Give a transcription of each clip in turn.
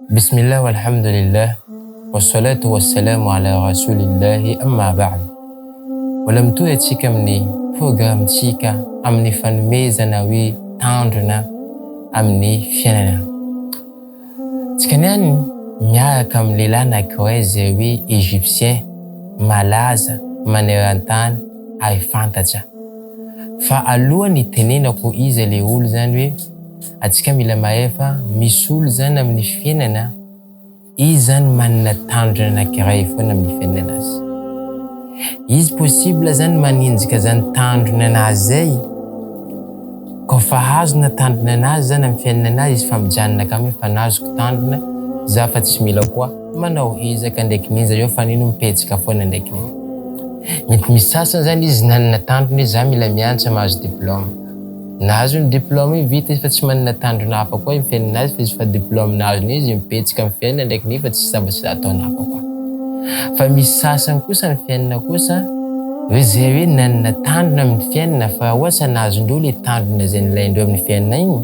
Bismillah walhamdulillah wassalatu wassalamu ala rasulillahi amma ba'd. Mbola mitohy antsika amin'ny programme-tsika amin'ny fanomezana hoe tanjona amin'ny fiainana. Tsika niany miaraka amin'ny lehilahy anankiray izay hoe Egyptien malaza maneran-tany ary fantatra. Fa alohan'ny hitenenako iza le olo zany hoe Atsika mila mahay fa misy olo zany amin'ny fiainana, izy zany manana tanjona anakiray foana amin'ny fiainana anazy. Izy possible zany manenjika zany tanjona anazy zay, koa fa azona tanjona anazy zany amin'ny fiainana anazy izy fa mijanona akamy hoe fa nazoko tanjona za fa tsy mila koa manao ezaka ndraiky n'inza eo fa nino mipetsaka foana ndraiky n'ino. Mety misy sasany zany izy nanana tanjona hoe za mila mianatra mahazo diplôme. Nahazo ny diplôme io vita izy fa tsy manana tanjona hafa koa io fiainana azy fa izy fa diplôme nahazony izy mipetsaka amin'ny fiainana ndraiky nefa tsisy zavatra ataony hafa koa. Fa misy sasany kosa amin'ny fiainana kosa hoe zay hoe nanana tanjona amin'ny fiainana fa ohatra nahazondreo le tanjona zay nilaindreo amin'ny fiainana igny,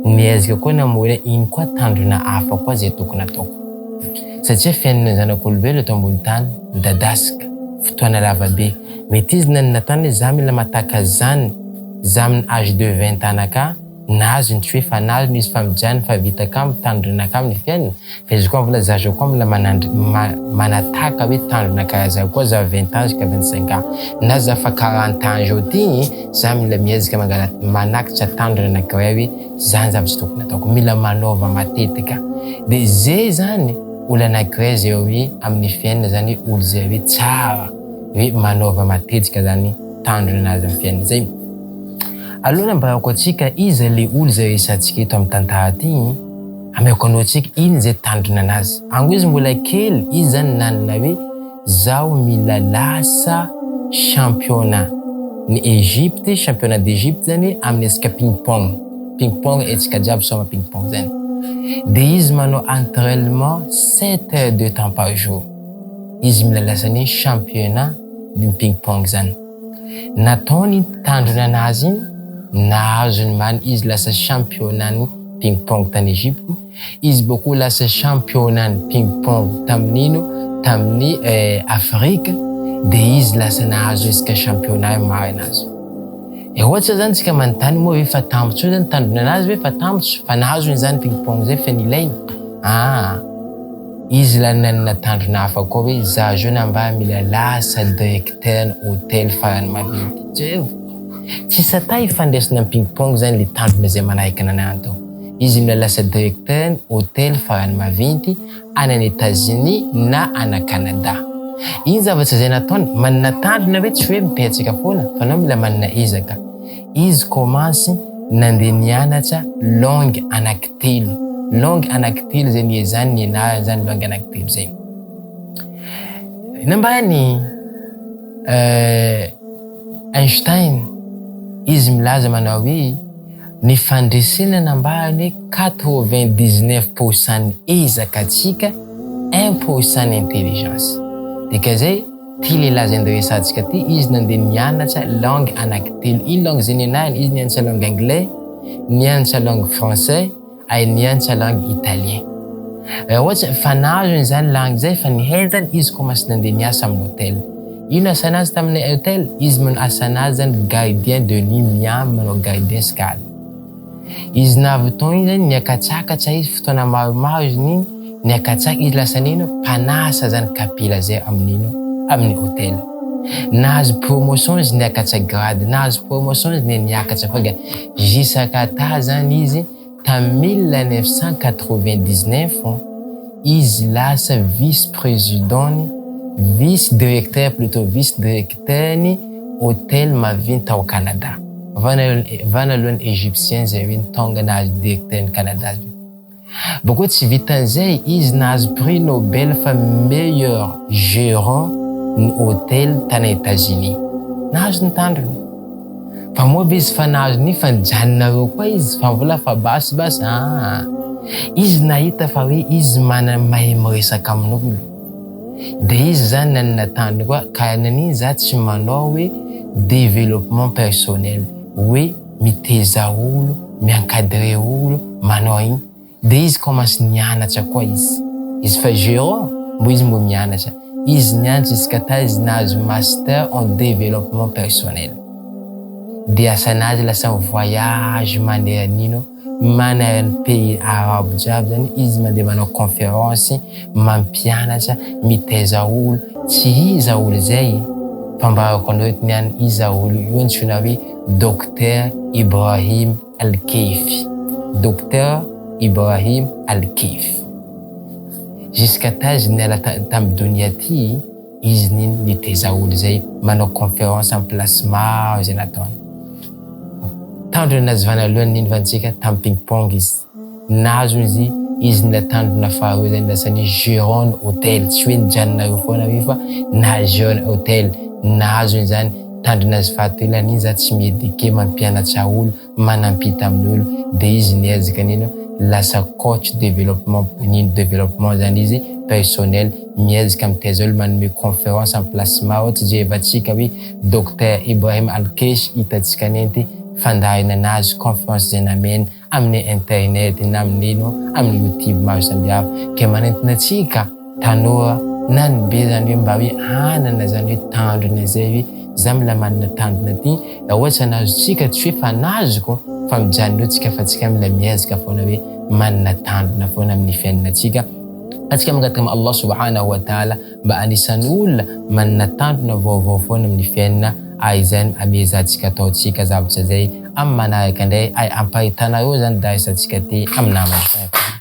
niezaka koa namory hoe ino koa tanjona hafa koa zay tokony ataoko. Satria fiainana zanak'olombelo eto ambony tany midadasika, fotoana lava be. Mety izy nanana tanjona hoe za mila mataka zany Za amin age de 20 ans ka nahazo ny tsy hoe fa nahazo izy fa mijaly fa vita ka mitandrina ka amin'ny fiainana fa izy koa mbola zaza koa mbola manandry manataka hoe tandrina karaha za koa za 20 ans jusqu'à 25 ans na za fa 40 ans zao ty za mila miezaka mangala manakitra tandrina anakiray hoe zany zavatra tokony ataoko mila manova matetika de zay zany olo anakiray zay hoe amin'ny fiainana zany olo zay hoe tsara hoe manova matetika zany tanjona anazy amin'ny fiainana zay. Aloha nambarako antsika iza le olo zay resahantsika eto amin'ny tantara ty, ameko anao antsika ino zay tanjona anazy. Ango izy mbola kely, izy zany nanana hoe zaho mila lasa championnat ny Egypte, championnat d'Egypte zany amin'ny resaka ping pong, ping pong hetsika jiaby soma ping pong zany. De izy manao entrainement 7 heures de temps par jour. Izy mila lasa ny championnat ny ping pong zany. Nataony iny mpitandrina anazy iny, nahazo ny many izy lasa championnat ny ping pong tany Egypte, izy boko lasa championnat ny ping pong tamin'ino tamin'ny Afrique, de izy lasa nahazo resaka championnat io marina azy. E ohatra zany tsika manontany moa ve fa tambotso zany tandrona anazy ve fa tambotso fa nahazo iny zany ping pong zay fa nilainy? Aa. Izy la nanana tanjona hafa koa hoe za jeune amba mila lasa directeur ny hotel farany maventy. Jereo. Tsisy ata ifandraisana am ping pong zany le tanjona zay manahikana anah atao. Izy mila lasa directeur ny hotel farany maventy any any Etats Unis na any Canada. Iny zavatra zay nataony, manana tanjona hoe tsy hoe mipetraka foana fa anao mila manana ezaka. Izy commence nandeha nianatra langue anaky telo. Langue anaky telo zay niezahany nianarany zany langue anaky telo zay. Nambarany Einstein, izy milaza manao hoe ny fandresena nambarany hoe 99 pourcent ny ezaka antsika, 1 pourcent ny intelligence. Dikan'izay, Ty lehilahy zay ndeha resahantsika ty, izy nandeha nianatra langue anaky telo. Ino langue zay nianarany? Izy nianatra langue anglais, nianatra langue français, ary nianatra langue italien. Raha ohatra fa nahazony zany langue zay, fa nihainy zany, izy commence nandeha niasa amin'ny hotel. Ino asanazy tamin'ny hotel? Izy manao asanazy zany gardien de nuit, miamby manao gardien escale. Izy nahavitao iny zany niakatsakatsa izy fotoana maromaro izy niny niakatsaka izy lasa nino mpanasa zany kapila zay amin'ino amin'ny hotel. Nahazo promotion izy niakatsa grade, nahazo promotion izy niakatsa fa jusqu'à ta zany izy tam 1999 izy lasa vice président-ny, vice directeur plutôt vice directeur-ny hotel maventy ao Canada. Vanalohan'ny Egyptien zay hoe nitonga nahazo directeur ny Canada zay. Bakeo tsy vitan'izay izy nahazo prix Nobel fa meilleur gerant ny hotel tany Etats-Unis. Nahazo ny tandrony. Fa moa ve izy fa nahazo ny fa nijanona eo koa izy fa mbola fa basy basy aa. Izy nahita fa hoe izy manana mahay miresaka amin'olo. De izy zany nanana tanjona koa ka nanino za tsy manao hoe développement personnel hoe miteza olo, mi-encadrer olo, manao iny. De izy commence nianatra koa izy. Izy fa gérant, mbo izy mbo mianatra. Izy nianatra jusqu'à taiza izy nahazo master en développement personnel. De asanazy lasa mi-voyage mandeha an'ino, manerana pays arabo jiaby zany izy mandeha manao conférence, mampianatra, mitaiza olo. Tsy iza olo zay fa ambarako anareo eto niany iza olo io antsoina hoe Docteur Ibrahim Al-Keifi. Docteur Ibrahim Al-Keifi. Jusqu'à taiza niala tamin'ny donia ty izy niny nitaiza olo zay, manao conférence amin'ny place maro zay nataony. Tandrona nazy voalohany nino vantsika tamin'ny ping pong izy. Nahazo izy, izy nila tandrona faharoa zany lasa ny gérant hôtel, tsy hoe nijanona eo foana io fa nahazo gérant hôtel. Nahazo zany tandrona azy fahatelo an'iny za tsy miéduquer, mampianatra olo, manampita amin'olo. De izy niezaka nino lasa coach développement nino développement zany izy personnel, miezaka mitaiza olo, manome conférence en place maro. Ohatsy jerevantsika hoe Docteur Ibrahim Al-Keifi, hitantsika nenty fandaharana anazy, conférence zay nameny amin'ny internet na amin'ino amin'ny YouTube maro samihafa. Ke manentina atsika tanora na ny be zany hoe mba hoe hanana zany hoe tandrona zay hoe za mila manana tandrona ty. Raha ohatsy anazontsika, tsy hoe fa nazoko fa mijanona eo tsika, fa tsika mila miezaka foana hoe manana tandrona foana amin'ny fiainanatsika. Atsika mangataka amin'ny Allah subhanahu wa ta'ala mba anisan'ny olona manana tandrona vaovao foana amin'ny fiainana, ary izany amezatsika ataontsika zavatra zay amin'ny manaraka indray, ary ampahitanareo zany darisantsika ty amin'ny namana.